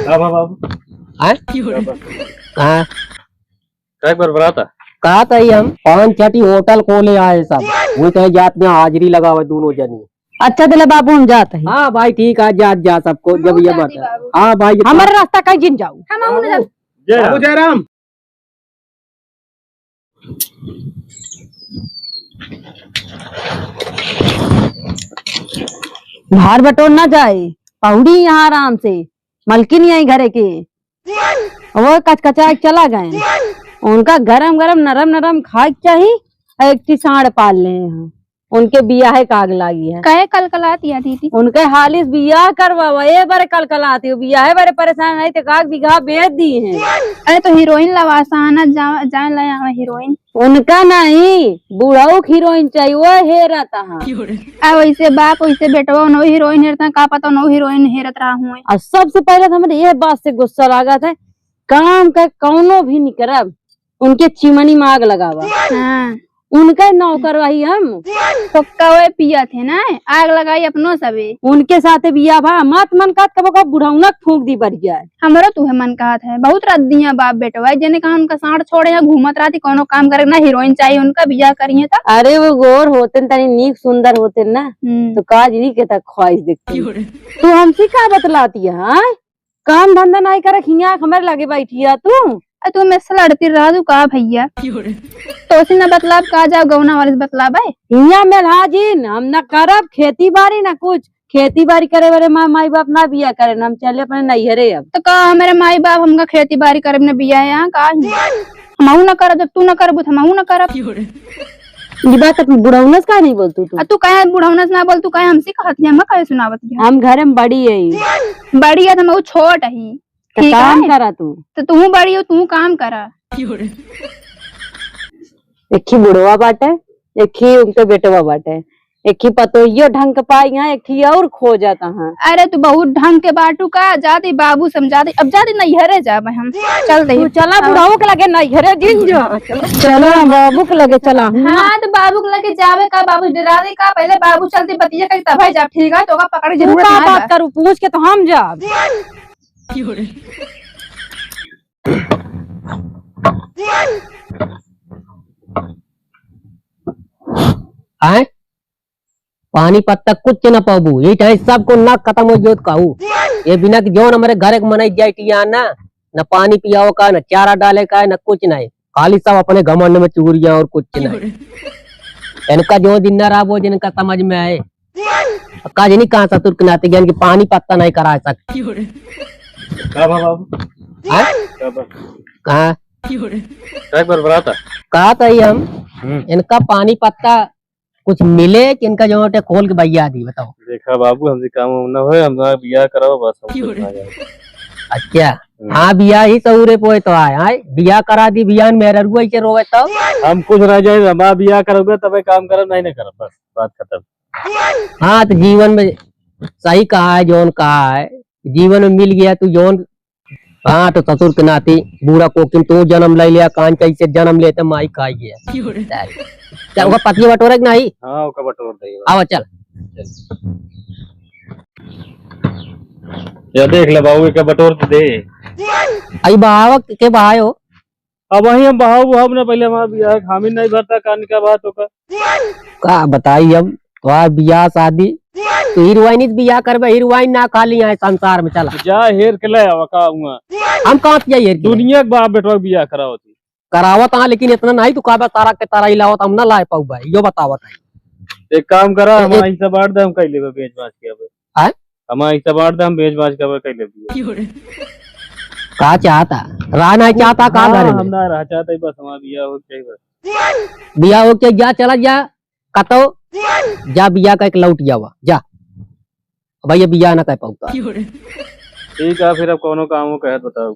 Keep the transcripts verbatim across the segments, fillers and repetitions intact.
का बा बाबू? आय? का बा? कहाँ? का एक बार बरात आ? कहा था ही हम, पाँच छठी होटल खोले आए सब। वो तो जात में हाजिरी लगावे दोनों जनी। अच्छा, दिला बाबू, हम जात ही। हाँ भाई, ठीक है, जा, जा सबको, जब हम ये जात बात ही है। बाबू। हाँ भाई, हमारे रास्ता कहीं जिन जाऊ। हम आहू ना जात। जय राम। बाबू जय राम। भार बटोर ना जाए, पहुड़ी यहाँ आराम से, मलकिन यहीं घरे के, वो कचकचा के चला गए। उनका गरम गरम नरम नरम खाए के चाही, एक ठी साँड़ पाल ले हैं। उनके बियाहे का आग लागी है। काहे कलकलात या दीदी? उनके हालिस बियाह करवावा, ए बरे कलकलात हो, बियाहे बरे परेशान है, तो का बीघा बेच दी हैं। अरे तो हीरोइन लवा, सहाना जा-, जाए ले आवे हीरोइन। उनका नहीं, बुढ़ऊ के हीरोइन चाहिए, वो हेरत हा। आ वैसे बाप, वैसे बेटवा, उन्हों हीरोइन हेरता, का पता उन्हों हीरोइन हेरत रहा हुए। और सबसे पहले तो हमरे ये बात से गुस्सा लागत है, काम का कौनो भी नहीं करब, उनके चिमनी में आग लगावा। हाँ। उनका नौकर वही हम। तो कवे पियत है ना, आग लगाई अपनो सबे। उनके साथे बिया भा, मत मन कहत कबो कबो बुढ़ौना फूंक दी बढ़िया। हमरो तुहे मन कहत है, बहुत रात दिया बाप बेटवा, जेने कहा उनका साँड़ छोड़े हैं, घूमत रहती, कोनो काम करे ना, हीरोइन चाहिए उनका, बियाह करिए तो। अरे वो गोर होते न, तनी नीक सुंदर होते न, हम्म। तो काज नहीं के तक ख्वाहिश देखती। तू हमसे का बतलाती है, हाँ? काम धंधा नाई करक हियाँ हमरे लगे बैठी है तू? आ तू मेरे से लड़ती रहा तू का भैया? तो उसी ना बतलाब का जाओ गौना वाले से बतलाब है? हियाँ मेलहा जिन, हम ना करब खेती बाड़ी ना कुछ। खेती बाड़ी करे वाले माँ माई बाप ना बिया करे ना, हम चले अपने नैहरे अब। तो का हमारे माई बाप हमका खेती बाड़ी करे ना बिया है यहाँ का ही? हमहू ना करब, जब तू ना करबू तो हमहू ना करब। ये बात अपने बुढ़ौनस का नहीं बोलतू तू? आ तू काहे बुढ़ौनस ना बोल, तू काहे हमसे कहत है, हम काहे सुनावत है? हम घर में बड़ी है। बड़ी है तो हमहू छोट ही। तो ठीक काम है? करा तू। तो तू बड़ी हो, तू काम करा। एक ही बुढ़वा बाटे, एक ही उनके बेटवा बाटे, एक ही पतोहियो ढंग के पाई है, एक ही और खोजत है। अरे तू बहुत ढंग के बाटू का, जाती बाबू समझाती, अब जाती नैहरे जाबे हम, चल दे। तू चला अब बुढ़ऊ के लगे नैहरे जिन जा। चला बाबू के लगे चला। हाँ तो बाबू के लगे जावे का, बाबू डरा दे का, पहले बाबू चलते बतिया करी तब जाब, ठीक है? तो ओका पकड़े तू जरूरत का ना बात बा। करू, पूछ के तो हम जाब। आय? पानी पत्ता कुछ न पाबू, ये चाहे सबको ना खत्म हो जो कहू। ये बिना कि जौन हमारे घर के मनई जाए टिया ना, न पानी पियाओ का, न चारा डाले का, न कुछ नहीं। खाली सब अपने घमंड में चूर गया और कुछ नहीं। इनका जो दिन ना रहा वो जिनका समझ में आए। का जनी कहाँ ससुर के नाते ज्ञान की पानी पत्ता नहीं करा सक। का बा बाबू? हाँ? का बा? कहाँ? का एक बार बरात आ? कहा था ही हम, हम्म। इनका पानी पत्ता कुछ मिले कि इनका जो होटे खोल के बइया दी, बताओ। देखा बाबू, हमसे काम वाम ना होए, हम ना बियाह कराओ, बस हम कुछ ना जाए। अच्छा, हम्म। हाँ, बियाह ही सहूरे पोए तो आए, आए, बियाह करा दी, बियाह में मेहररुआ ऐसे रोवे तो। हम कुछ ना जाए, हमारा बियाह करोगे तबे काम करब, नहीं ना करब, बस बात खत्म। हाँ, तो जीवन में सही कहा है, जौन कहा है, जीवन में मिल गया तू जौन। हाँ, तो ससुर के नाती बूढ़ा कोकिन तू जन्म ले लिया, कान कैसे जन्म लेते माई खाई गया। क्या ओका पतिया बटोरे के नहीं? हाँ, ओका बटोर दे। आवा, चल। या देख ले बाबू, एका बटोर तो दे। आई बहाव के बहायो। अब वही हम बहाव, बहाव ना, पहले हमारा बियाह के हामी नहीं भरता, कान का बात होकर। का बताई अब, तोहार बियाह शादी, तू हीरोइन से बियाह करबे, हीरोइन ना खाली आए संसार में, चला। जा हेर के ले आवा का हुआ। हम कहाँ से जाई हेर के? दुनिया के बाप बेटवा के बियाह करावत ही। करावत हाँ, लेकिन इतना नहीं, तू कहबे तारा के तारा ही लावत, हम ना लाए पाऊ भाई, यो बतावत है। एक काम करा, ए-, हमारा ए- हिस्सा बांट दे, हम कह लेबे बेच बांच के अब। आय? हमारा हिस्सा बांट दे, हम बेच बांच के अब कह लेबे। का चाहता? रहा नहीं चाहता, का हाँ, घर में? हम ना रहा चाहता, बस हमारा बियाह हो जाए बस। बियाह हो के जा, चला जा, कतो जा, बियाह का एक लौट जावा, जा। अब भैया बियाह ना कर पाऊंगा। ठीक है, फिर अब कौनो काम हो कहत बताओ।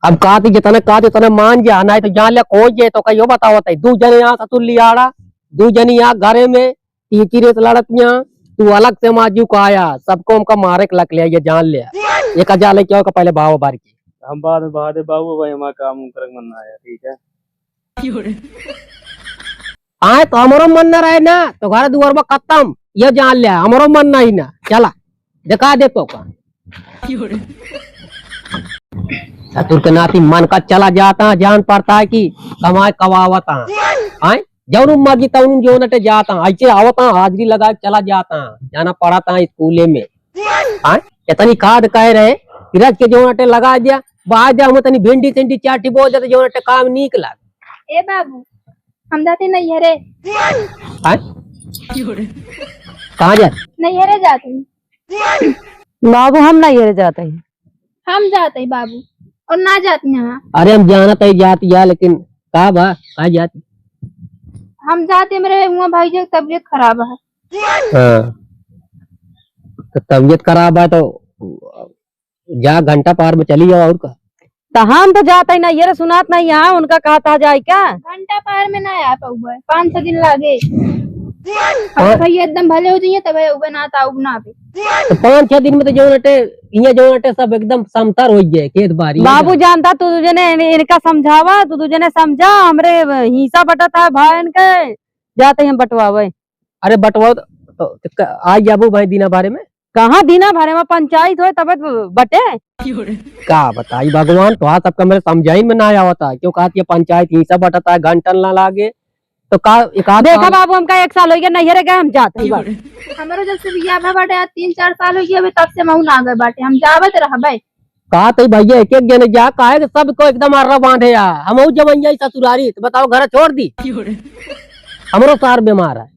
अब का थी जितना का थी उतना मान जा, नहीं तो जान ले खोज जे तो कहियो बतावत है। दू जने यहाँ ससुर लियाड़ा, दू जने यहाँ घरे में, तीसरी रेस लड़त यहाँ, तू अलग से माजू का आया, सबको हमका मारे के लग ले, ये जान ले। ये का जाले क्या का पहले भाव बार की। हम बाद में बहा दे बाबू, भाई हमारा काम उम करे के मन ना आया, ठीक है? आए तो हमरो मन ना रहे ना, तो घर दुआर में खत्म, ये जान ले, हमरो मन नहीं ना। चला, दिखा दे तो का। अतुर के नाती मन का चला जाता, जान पड़ता है कि कमाए कब आवता। आए, जौन मर्जी तौन जौन अटे जाता, ऐसे आवता, हाजिरी लगा के चला जाता, जाना पड़ता है स्कूले में। आए, इतनी खाद कहे रहे, फिरज के जौन अटे लगा दिया, बाद जा हम तनी भिंडी सिंडी चार ठी बोल देते, जौन अटे काम नीक लाग। ए बाबू, हम जाते नैहरे। आए? कहाँ जाते? नैहरे जाते। बाबू, हम नैहरे जाते हैं। हम जाते ही बाबू, और ना जाते यहाँ। अरे, हम जानत ही जात या, लेकिन का बा, का जात? हम जाते, मेरे हुआ भाई जी की तबीयत खराब है। हाँ, तो तबीयत खराब है तो जा, घंटा पार में चली जाओ, और का। तो हम तो जाते ही नैहरे, सुनात नहीं यहाँ, उनका कहता जाए क्या? घंटा पार में ना आ पाऊबे, पाँच छह दिन लागे। अब हाँ। भैया एकदम भले हो जाइए, तब उबे ना, ता उब ना आवे। तो पाँच छह दिन में तो जौन अटे, इहाँ जौन अटे सब एकदम समथर हो गए, खेत बारी। बाबू जानता, तू दू जने इन-, इनका समझावा, तू दू जने समझा, हमरे हिस्सा बटत है भाई इनके, जाते ही हम बंटवावे। अरे बंटवाओ तो, तो, तो क-, आ जाबू भाई दिना भरे में। कहाँ दिना भरे में पंचायत होए तब बटे? का बताई भगवान, तोहार सबका मेरे समझाइन में ना आवता, क्यों कहत ये पंचायत हिस्सा बटता है, घंटन ना लागे, तो का एक आध देखा साल बाबू, हमका एक साल हो गया नैहरे गए, हम जात ही बाटे। हमरो जब से बियाह भा बाटे, आज तीन चार साल हो गया, अभी तब से महू ना गए बाटे, हम जावत रहबे। का तई भैया, एक एक जने जा, काहे के सबको एकदम अर्रा बांधे आ, हमहू जवन जाई ससुरारी, तो बताओ घर छोड़ दी। हमरो सार बीमार है,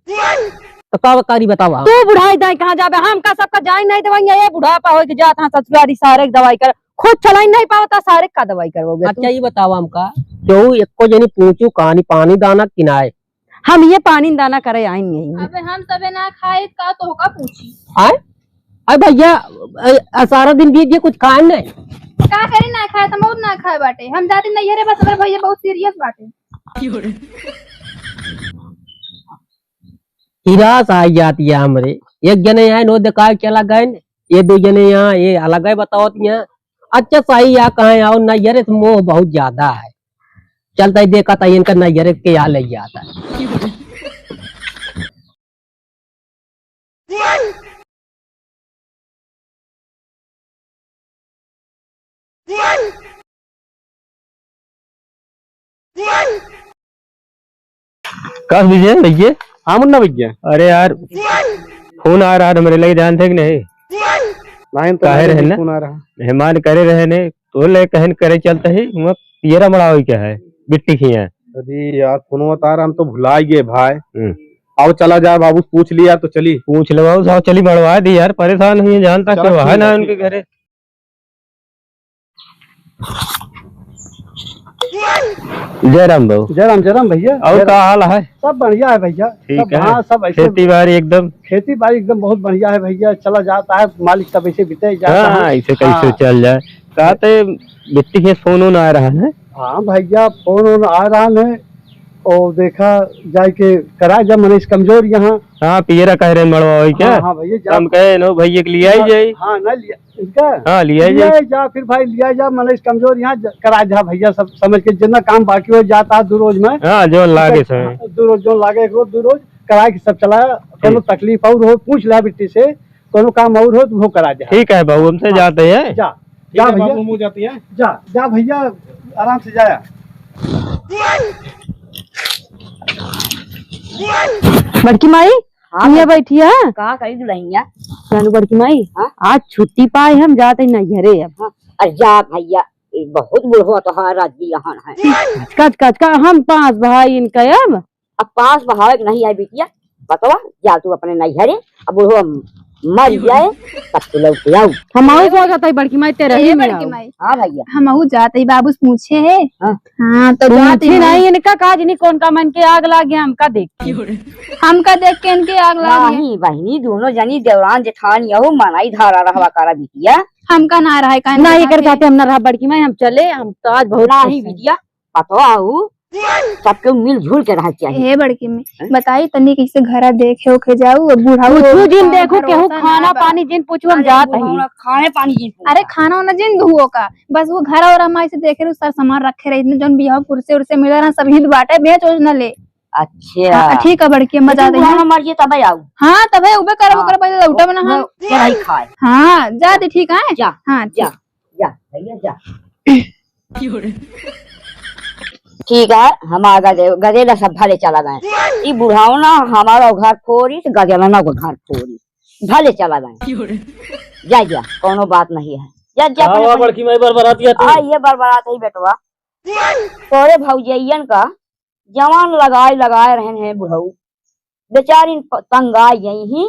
तो का करी बतावा? तू बुढ़ाई दाई कहाँ जाबे? हम का सबका जाई नहीं देवाई, ये बुढ़ापा हो के जात हाँ ससुरारी, सारे के दवाई कर, खुद चलाई नहीं पावता, सारे का दवाई करवाओगे तू? अच्छा, ये बतावा हमका, केहू एको जनी पूछू कहानी पानी दाना किनाए? हम ये पानी दाना करे आइन नहीं। अबे हम सबे ना खाए का तो का पूछी? आए? अरे भैया, अ, अ, सारा दिन बीत गया, कुछ खाए नहीं। का करी ना खाए, तो बहुत ना खाए बाटे। हम जाते नहीं रे, बस हमरे भैया बहुत सीरियस बाटे। निराश आ जाती है हमरे। एक जने यहाँ नो दिखाए चला गए न, ये दो जने यहाँ, ये अलग है बतावत यहाँ। अच्छा सही या कहाँ आओ, नैहरे से मोह बहुत ज्यादा है। चलता ही देखा था इनका नैहरे के यहाँ ले जाता है। का विजय भैया? हाँ मुन्ना भैया। अरे यार, फोन आ रहा है मेरे लगे, जानते कि नहीं? नहीं तो काहे मेरे रहे भी ना? फोन आ रहा। मेहमान करे रहे ने, तो ले कहन करे चलता ही, वहाँ पियरा मड़ावे क्या है, बिट्टी खिया। अरे यार, फोन बता रहा, हम तो भुला गए भाई। हम्म। आओ चला जाए बाबू, पूछ लिया तो चली। पूछ ले बाबू, आओ चली मड़वा दी यार, परेशान हुई है, जानता चलो, के वहाँ ठीक ना है, उनके ठीक है। घरे। जय राम बाबू। जय राम, जय राम भैया। और जय का राम। हाल है? सब बढ़िया है भैया। ठीक सब, है। हाँ, सब ऐसे खेती बाड़ी एकदम? खेती बाड़ी एकदम बहुत बढ़िया है भैया, चला जाता है, मालिक सब ऐसे बीते जाता हाँ, है। ऐसे कैसे हाँ। चल जाए? कहते बिट्टी के फोन वोन आ रहा है? हाँ भैया, फोन वोन आ रहा है, और देखा जाए के करा जा, मनीष कमजोर यहाँ। हाँ, पियरा कह रहे मड़वा वही क्या? हाँ, हाँ भैया, जा। हम कहे नो भैया के लिया ही जाई। हाँ, ना लिया, इनका? हाँ, लिया ही लिया जाई। ही जा, फिर भाई लिया जा, मनीष कमजोर यहाँ ज-, करा जा भैया, सब समझ के जितना काम बाकी हो जाता है दो रोज में। हाँ, जो लागे उनका, समय। हाँ, दो रोज जो लागे, एक रोज, दो रोज करा के सब चला, कोनो ठीक। तकलीफ और हो, पूछ लिया बिट्टी से, कोनो काम और हो तो वो करा जा। ठीक है बाबू, हमसे हाँ। जाते हैं। जा, ठीक जा है भैया। बाबू, हम जाते हैं। जा, जा भैया, आराम से जाया। बड़की माई, हाँ, ये बड़की। बैठी है। का करी दुल्हनिया? जानू बड़की माई, हाँ? आज छुट्टी पाए हम जाते नैहरे अब। हाँ, अरे जा भैया, ये बहुत बुढ़वा तोहार राजी यहाँ है। कच, कच, कच, हम पाँच भाई इनका अब। अब पाँच भाई नहीं आए बिटिया, बतवा, जा तू अपने नैहरे, अब बुढ़वा मर जाए, तब तू लौट के आऊ। हम आऊ सोचत है बड़की माई, तेरे ही ए में बड़की आऊ। माई। हाँ भैया। हम आऊ जात है, बाबू से पूछे है। हाँ। हाँ, तो जात पूछे है। नहीं, इनका काज नहीं, कौन का मन के आग लाग गया, हमका देख के। हमका देख के इनके आग लाग गया। नहीं बहिनी, दोनों जनी देवरान जेठान यहू मनाई धारा रहवा करा बिटिया। हमका ना रहा है, काहे नहीं, ना एकर रहा साथे हम ना रहा बड़की माई, हम चले, हम तो आज बहुत नहीं खुश हैं। बिटिया, पतवा हऊ, सबके मिलजुल के रहे के चाहिए। हे बड़की में, हैं? बताई तनी कैसे घरा देखे ओखे जाऊ, अब बूढ़ा कुछ हो, दिन काम देखो, केहू भरोसा खाना ना बा। पानी जिन पूछू, हम अरे जात बूढ़ा हई। होना, खाने पानी जिन पूछू। अरे खाना वाना जिन दुओ का, बस वो घर और हम ऐसे देखे रहे, सारा सामान रखे रहे, इतने जौन बियाह कुर्सी उर्सी मिले रहा, सब हिंद बाटे, बेच ओच न ले। अच्छा। हाँ, ठीक है बड़की, मजा लेकिन दे। बूढ़ा ना मर जाए तबे आऊ। हाँ, तबे उबे करब, हाँ। ओकरे पहले लौटब ना हम। वो चढ़ाई खाए। हाँ, जा दे, ठीक है। जा, हाँ, जा, ठीक। जा, भैया जा। ठीक है, हम आ गदेल, गदेल सब भले चला गए। ई बुढ़ावना हमारा घर फोरी, तो गदेलना को घर फोरी, भले चला गए। जा, जा, कोनो बात नहीं है। जा, जा, का अपने, हुआ अपने बड़की माई बरबरात है तू? आ, ये बरबरात है बेटवा। तोरे भौजैयन का जवान लगाए, लगाए रहन हैं बुढ़ऊ। बेचारिन प-, तंग आ गई ही,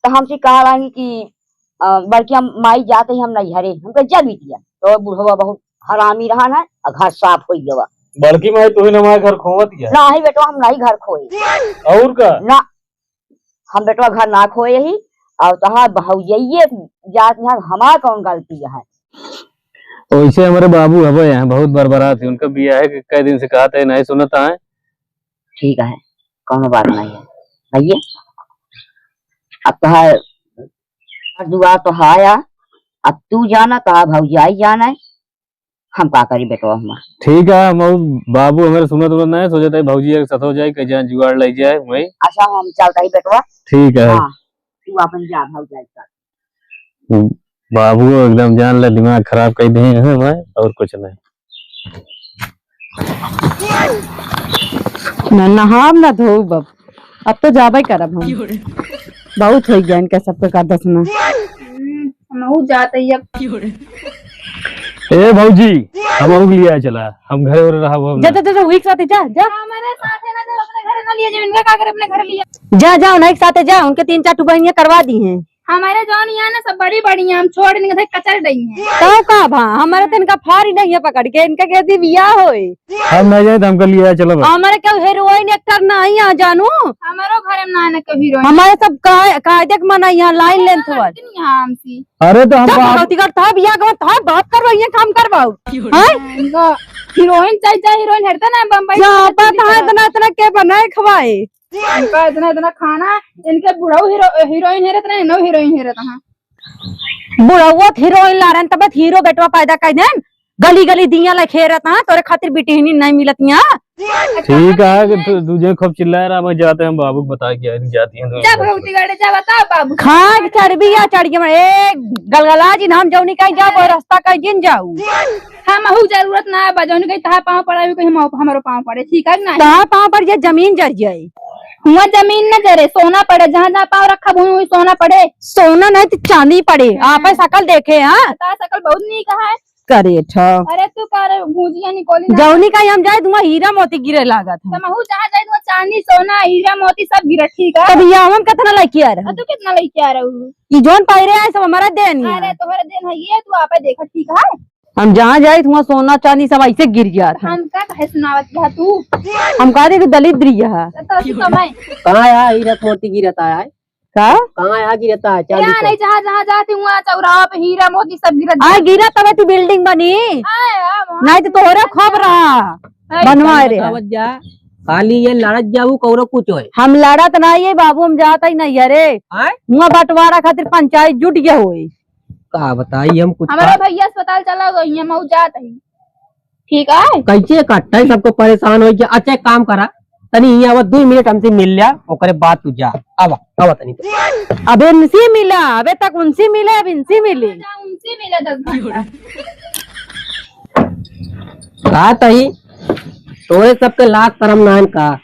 तो हमसे कहा रही कि, अ, बड़किया माई जात ही हम नैहरे। हम कहे, "जा बिटिया।" तो बुढ़वा बहुत हरामी रहन है, और घर साफ हो गवा। बड़की माई, तू ही ना हमारे घर खोवत है। नाही बेटवा, हम नाही घर खोए। और का? ना, हम बेटवा घर ना खोए ही, और तहार भौजैये जात यहाँ, हमार कौन गलती है? वैसे हमारे बाबू हवे यहाँ बहुत बरबरात है, उनका बियाह के कई दिन से कहत है, नहीं सुनत है। ठीक है, कौनो बात नहीं है। भैया, अब तो है, दुआ तो है, अब तू जाना, तो भौजाई जाना है, हम का करी बेटवा हमार। ठीक है, हम अब बाबू हमारे सुनत उनत नहीं, सोचत है भौजी एक साथ हो जाए, कहीं जाए जुगाड़ लग जाए वही। अच्छा, हम चलता ही बेटवा। ठीक है। हाँ, तू अपन जा भौजाई का। बाबू एकदम जान ले दिमाग खराब कर दिए हैं हमारे, और कुछ नहीं। ना नहाब ना धोब अब, अब तो जाबे करब हम। बहुत हो गया इनका सबके का दसना। हम्म, हमहू जात हई अब। ए भौजी, हमहू के लिए चला, हम घरे और रहब हम जा, ना। जा, जा, जा, वही के साथे जा, जा। हमारे साथे ना जाओ, अपने घरे ना लिए जाओ, इनका का करे अपने घरे लिए? जा, जा, उन्हीं के साथे जा, उनके तीन चार ठो बहनिया करवा दी हैं। हमारे जौन यहाँ ना सब बड़ी बड़ी हैं, हम छोड़ देंगे, कचर रही हैं। तो का भा, हमारे तो इनका फारी नहीं है पकड़ के, इनका कैसी बियाह होए? हम नहीं जाए तो हमका लिए चलो बस। हमारे क्यों हीरोइन एक्टर नहीं यहाँ जानू? हमारो घर में ना, ना क्यों हीरोइन। हमारे सब का-, कायदे के मना यहाँ लाइन लेंथ हुआ। यहाँ हमसे। अरे तो हम जब बाप भगवती कर था बियाह गवा था बाप करवाइए काम करवाओ। हैं? इनको हीरोइन चाहे, चाहे हीरोइन हेरता ना बम्बई से जाता है, इतना, इतना के बनाए खवाए। इनका इतना, इतना खाना, इनके बुढ़ऊ हीरो-, हीरोइन हेरत रहे, नौ हीरोइन हेरत रहा। बुढ़ऊ त हीरोइन ला रहन, तब हीरो बेटवा पैदा कर देन। गली गली दिया लखेरत, हाँ, तोरे खातिर बिटिहनी नहीं मिलत यहाँ। ठीक है कि तू, तू जे खूब चिल्ला रहा, मैं जाते हैं बाबू को बता के आए, जाती हैं दोनों। जा भगवती गढ़ जा, बताओ बाबू। खाए के चर्बी या चढ़ गया, ए, गलगला जिन हम जौनी कहीं जाओ, वो रास्ता कहीं जिन जाऊ। हमहू जरूरत ना है, बा जौनी कहीं तहार पाँव पड़ा, कहीं हम, हमारो पाँव पड़े, ठीक है कि नहीं? तहार पाँव पड़ जाए, जमीन जर जाए। हुआ जमीन न जरे, सोना पड़े, जहाँ जहाँ पाँव रखा, वहीं वहीं सोना पड़े। सोना नहीं तो चांदी पड़े, हाँ। आपे सकल देखे, हाँ? तहार सकल बहुत नीक है। करे ठा। अरे तू का रे भूजिया निकोली ना। जौनी का हम जाए, तुमा हीरा मोती गिरे लागत है। तो महू जहाँ जाए, तुमा चांदी, सोना, हीरा, मोती सब गिरे, ठीक है? तब ये हम कितना लेके आ रहे? आ, तू कितना लेके आ रहे हो? ये जौन पहिरे आए, सब हमारा देन है। अरे तोहरा देन है, ये तू आपे देखा, ठीक है? हम जहाँ जाए, तुमा सोना, चांदी सब ऐसे गिर जात है। हम का कहे सुनावत है तू? हम कहा दे, तू दलिद्र है। तो, तो, तो मैं कहाँ आया हीरा मोती गिरता है? का? कहाँ आया गिरता है, चांदी यार, सब? नहीं, जहाँ, जहाँ जाती हूँ, वहाँ चौराहा पे हीरा मोती सब गिरत आ, जाता है। गिरा तबे तू बिल्डिंग बनी। हाँ, यार, वहाँ नहीं तो तोहरे खबर रहा। हाँ, बनवाए रहे। बतावत जा, खाली ये लड़त जाऊ, कौनो कुछ होए। हम लड़त नहीं है बाबू, हम जात ही नहीं है रे। आय? हुआ बंटवारा खातिर पंचायत जुट गया होए। का बताई हम कुछ हमारा का? भैया अस्पताल चला गई है, मऊ जात ही। ठीक है? कैसे इकट्ठा ही सबको परेशान हो गया? अच्छा, एक काम करा, तनी यहाँ आवा, दो मिनट हमसे मिल लिया, ओकरे बाद तू जा। आवा, आवा तनी। अबे इनसे मिला, अबे तक उनसे मिले, अब इनसे मिले। जा, उनसे मिले दस घंटा। का तही? तोरे सबके लाज शरम नान का?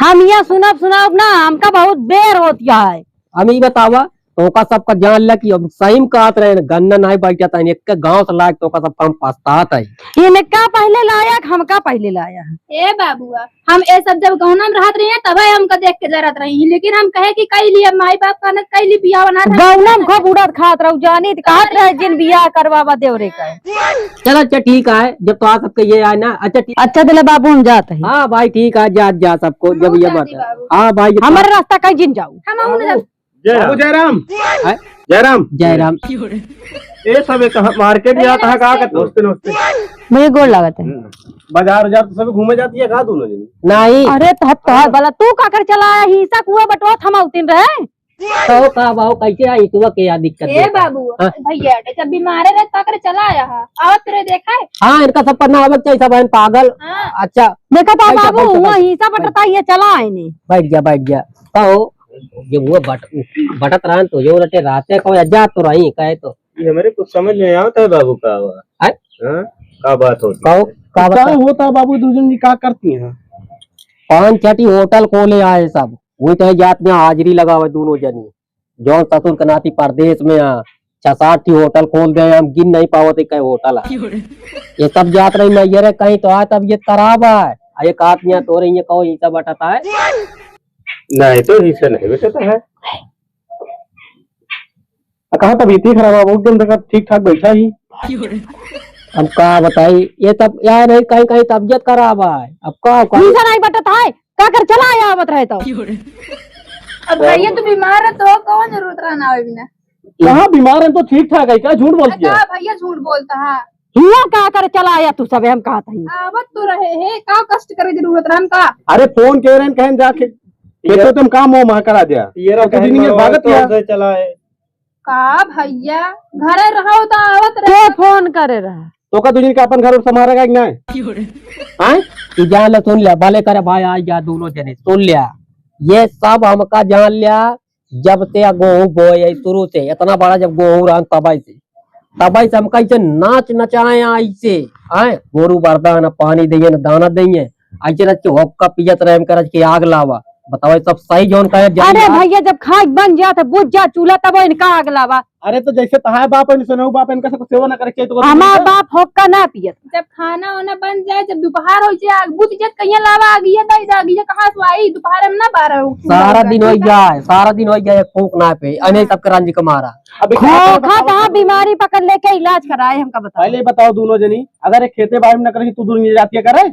हम यहाँ सुनब, सुनब ना, हमका बहुत बेर होत है। हम ई बतावा, तोका सबका जान ला कि अब सही में कहत रहे, गन्ना नाहीं बैठत है, एक गाँव से लायक तोका सबका हम पछतात है। इनका पहले लाया कि हमका पहले लाया? ए बाबुआ, हम ए सब जब गौना में रहत रही हैं, तबे हमका देख के जरत रही हैं, लेकिन हम कहे कि कई लिए माई बाप का न कई लिए बियाह ना था। गौना में खूब उड़द खात रहू जानी, त कहत रहे जिन बियाह करवावा देवरे का। चलो अच्छा ठीक है, जब तो आ सबके ये आए ना, अच्छा ठीक। अच्छा दिला बाबू हम जात हैं। हाँ भाई ठीक है, जा, जा सबको, जब ये बात है। हाँ भाई, हमारे रास्ता कहीं जिन जाऊ। हम जय राम। बाबू जय राम। हैं? जय राम। जय राम। ए सब एक कहाँ मार्केट में आता है, कहाँ का नमस्ते, नमस्ते। भैया गोड़ लागत है। हम्म। बाजार उजार तो सब घूमे जाती है का दोनों जनी? नहीं। अरे तो हद तो है भला, तू का कर चला आया, हिस्सा कुआ बटवा थमा उतिन रहे। तो का बाबू कैसे आई, तू के यार दिक्कत ए देता है? बाबू, हाँ। भैया, जब बीमारे रहे, तो करे चला आया है। आवत रहे, देखा है? हाँ, इनका सब पन्ना आवत चाहिए, सब है पागल। हाँ। अच्छा। देखा तो बैठा, बाबू, बैठा, हुआ बैठा। हिस्सा बटता, ये चला आए नहीं। बैठ गया, बैठ गया। कहो, जब वो बट-, बटत रहन तो जो रटे रहते को जा तो रही, कहे तो। ये हमारे कुछ समझ नहीं आवत है बाबू का हुआ। हैं? हाँ? का बात होती कहो, है? का का बता? होता बाबू, दू जन जी का करती हैं? पान चाटी होटल खोले आए सब, वही तो जात में हाजिरी लगावे दोनों जनी। जौन ससुर के नाती परदेस में आ, छह सात ठी होटल खोल दे, हम गिन नहीं पावत है कई होटल है। ये सब जात रही नैहरे कहीं तो आ तबियत खराब है। आ एक आदमी आ तोरे ये कहो, ये सब बटता है। नहीं तो इसे नहीं बेचता है। आ, कहाँ तबियत ही खराब है, वो एकदम देखा ठीक ठाक बैठा ही। अब का बताई, ये सब यार है, कहीं कहीं तबियत खराब है। अब का, का? नीचा नहीं बटत है, का कर चला आया आवत रहे तो। अब भैया तू बीमार है तो कौन जरूरत रहना आवे बिना? कहाँ बीमार है तो ठीक ठाक है, क्या झूठ बोलती है? का भैया झूठ बोलता है? हिया का करे चला आया तू सबे, हम कहत हई। आवत तो रहे है, का कष्ट करे जरूरत रहन का? अरे फोन के रहन कहन जाके, ये खेतो तुम काम वो महा करा दिया। ये रहा तो कहन दिन में मरो भागत तो या। से चला है। का भैया, घरे रहो तो आवत रहे। के फोन करे रहा? तो का दू दिन का अपन घर और संभालेगा कि नहीं? आय? ई जान ले, सुन ले, भले करे भाई, आ जा दोनों जने, सुन लिया। ये सब हमका जान लिया, जब से आ गोहूँ बोए है शुरू से, इतना बड़ा जब गोहूँ रहन तबई से, तबई से हमका ऐसे नाच नचाए ऐसे, आय? गोरू बरदा न पानी दइए, न दाना दइए, ऐसे रच के होक्का पियत रहे, हमका रच के आग लावा। बताओ, ये सब सही जौन कहे, जल्दी अरे आ। भैया, जब खाए बन जात है, बुझ जा चूल्हा, तब इनका आग लावा। अरे तो जैसे तहार बाप है, सुनऊ बाप, इनका सबको सेवा ना करे के चाहिए, तो हमार बाप होक्का ना पियत। जब खाना वाना बन जाए, जब दोपहर हो जाए, आग बुझ जाए, कहिया लावा आग, ये दई दे आग, ये कहाँ से आई? दोपहर में ना बारह हो। सारा दिन हो जाए, सारा दिन हो जाए, फूक ना पे, अने सबके रंज के मारा। अबे का करे खोखा बताओ? कहाँ बीमारी पकड़ लेके इलाज कराए, हमका बताओ। पहले बताओ दोनों जनी, अगर एक खेते बाड़ी में ना करे, तू दोनों जनी जाती है करे?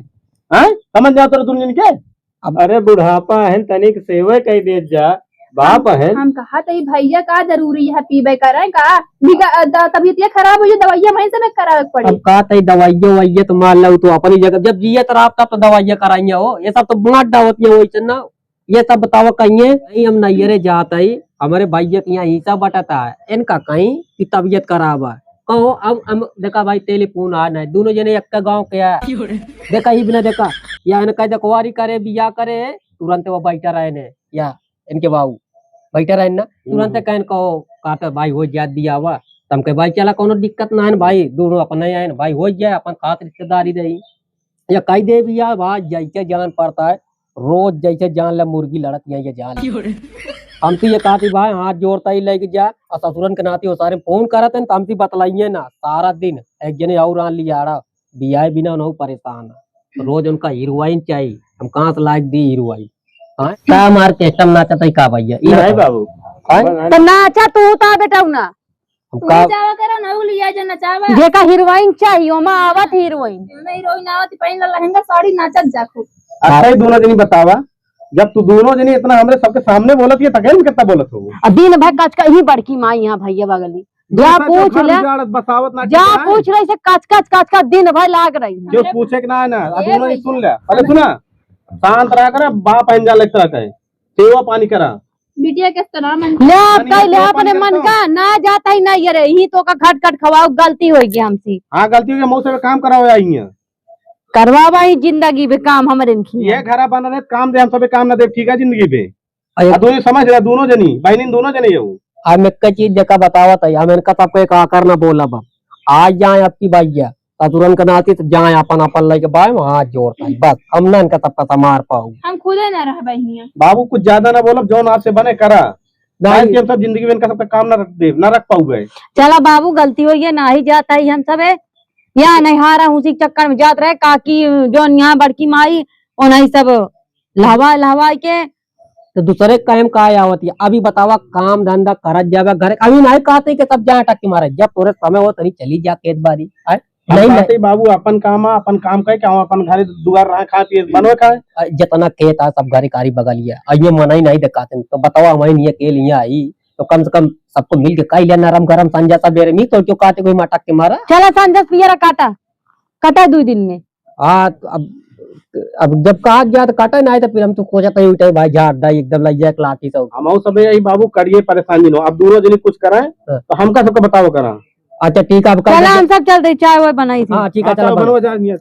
हाँ? समझ जाओ तोरे दोनों जनी के? अब अरे बुढ़ापा है, तनिक सेवे कई देत जा, बाप हम, है। हम कहा त ई भैया का जरूरी है पीबे करे का? बिगा-, अ, द-, तबीयत ये खराब हो जाए, दवाइया वहीं से में करावे के पड़ी। अब का तई दवाइया ववाइया तो मान लो, तो अपनी जगह जब जियत रहा तब तो दवाइया कराइए हो, ये सब तो बांट डावत ये वैसे ना। ये सब बतावा कहिए, नहीं हम नैहरे जात है, हमारे भैया के यहाँ हिस्सा बटता है, इनका कहीं कि तबीयत खराब है। कहो, अब हम देखा भाई, टेलीफोन आ नहीं, दोनों जने एक गाँव के है। देखा ही बिना देखा, या इनका देखवारी करे, बिया करे, तुरंत वो बैठा रहे ने, या इनके बाबू बैठा रहे ना, तुरंत हम्म। कहन कहो, "काका भाई हो जात बिया हुआ।" तम कहे, "भाई चला, कोनो दिक्कत ना है ना भाई, दोनों अपने आए ना भाई, हो जाए, अपन खास रिश्तेदारी रही।" या कही दे बिया, भाई जैसे जान पड़ता है, रोज जैसे जान ले मुर्गी लड़त, यही ये जान ले। हम तो ये कहती भाई, हाथ जोड़ता ही लेके जा, और ससुरन के नाती वो सारे फोन करत हैं, तो हमसे बतलाइए ना, सारा दिन एक जने और आन लिया आड़ा, बियाह बिना उन्हों परेशान है। रोज उनका हीरोइन चाहिए, हम कहाँ से लायक दी हीरोइन? हाँ? का मार के एकदम नाचत है का भैया? ई नहीं बताओ। बाबू। हाँ? तो नाचा तू ता बेटा ना। हम तू का जावा करो ना, उ लिया जो नचावा। जेका हीरोइन चाहिए, ओमा आवत हीरोइन। ओमे हीरोइन आवत, पहन ला लहंगा साड़ी, नाचत जा खूब। अच्छा, ये दोनों जनी बतावा, जब तू दोनों जनी इतना हमरे सबके सामने बोलत, ये तकेन कितना बोलत हो? आ दिन भर कचका ही बड़की माई यहाँ भैया बगली। जा पूछ ले, बसावत ना जा पूछ ले, से कच कच कच कच दिन भर लाग रही है। जो पूछे के ना है ना, अब ए दोनों ही भैया। सुन ले, पहले सुना, शांत रहा कर, बाप आइन जा लगता है, सेवा पानी करा। बिटिया के तो ना मन ले, अब कहीं ले अपने मन का, ना जाता ही ना ये रे, ही तो का खट खट खवाओ, गलती हो गई हमसे। हाँ, गलती हो गई, मौसे में काम कराओ आई है। करवावा ही जिंदगी में काम हमरे इनकी। ये घरा बन रहे, काम दे, हम सबे काम ना दे, ठीक है, जिंदगी में। अरे आ, दोनों समझ रहा, दोनों जनी, बहनिन दोनों जने हो। अब मैं एक चीज देखा बतावत है, हम इनका सबको एक आकर ना बोला बा। आज जाए आपकी भैया, ससुरन के नाती तो जाए अपन, अपन लेके बाय, वहाँ हाथ जोड़ता है, बस, हम ना इनका सबका संभार पाऊ। हम खुदे ना रह बहिया। बाबू कुछ ज्यादा ना बोलब, जौन आपसे बने करा। नहीं। काहे कि हम सब जिंदगी में इनका सबका काम ना रख दे, ना रख पाऊबे। चला बाबू, गलती हो गई, ना ही जाता ही हम सब है। या नहीं हारा उसी चक्कर में जात रहे, काकी जौन यहाँ बड़की माई, और नहीं सब लहवा, लहवा के तो दूसरे कायम का आवत है? अभी बतावा, काम धंधा करत जावे घरे। अभी नहीं कहते कि सब जाए टक्की मारे, जब तोरे समय हो तनी चली जा खेत बारी। आय? हम नहीं, कहते नहीं। बाबू अपन काम आ, अपन काम करे, क्या अपन घरे दुआर रहा, खाए पिए, बनवे खाए। आ, जितना खेत आ सब घरे कारी बगलिया, आ ये मना ही नहीं दिखाते, तो बतावा हम ये के लिए आई, तो कम से कम सबको मिल के कह लिया नरम गरम संजा सबेरे में, तो क्यों कहते कोई मटक के मारा? चला संजा पियरा काटा, काटा दो दिन में। हाँ, तो अब, अब जब कहा गया तो काटा ना है, तो फिर हम तो खोजत ही उठे भाई, झाड़ दा एकदम लग जाए लाठी से। हम सब यही बाबू करिए परेशान जिनो, अब दोनों जनी कुछ कराए, हाँ। तो हमका सबका बताओ करा। अच्छा, ठीक है, अब कल चला, जब हम सब चल रही, चाय वाय बनाई थी। हाँ, ठीक है, हाँ, चला, चलो, बना। बनवा जा, नियत।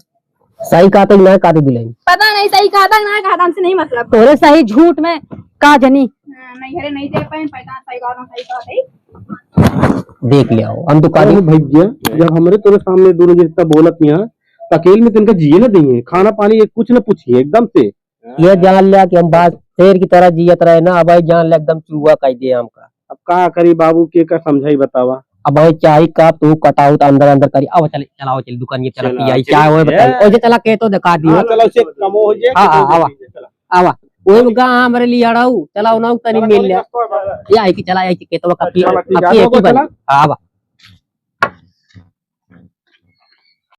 सही कहा तो ना कहा तो दुल्हन। पता नहीं सही कहा था ना कहा था, हमसे नहीं मतलब। तोरे सही झूठ में का जनी। हाँ, नहीं, अरे नहीं दे पाए, पैसा सही कहा था, सही कहा था। देख लिया हो, हम तो कहा अरे भैया, जब हमरे तोरे सामने दोनों जितना बोलत नहीं है, अकेल में तिनका जिए न दिए, खाना पानी ये कुछ न पूछिए एकदम से। ये जान लिया कि हम बात शेर की तरह जियत रहे ना, अब भाई जान लिया एकदम चूहा कह दिए हमका। अब का करी बाबू, के का समझाई बतावा। अब भाई चाही का तू कटाऊ तो अंदर अंदर करी। आओ चले, चलाओ चले दुकान ये चला चला, पियाई चला, चाय वो ये। बताई। ओ जे चला के तो दिखा दियो। हाँ, चलो, उसे कमो हो जाए, हाँ, हाँ, कमो हो आवा। जाए, चला। आवा। ओए गा हमरे लिए अड़ाऊ, चलाओ ना तनी चला, मिल ले। चला, चला। या आई कि चला, आई कि केतवा का पी, चला, ठीक है, का पी, आवा, की बन। चला। हाँ, आवा।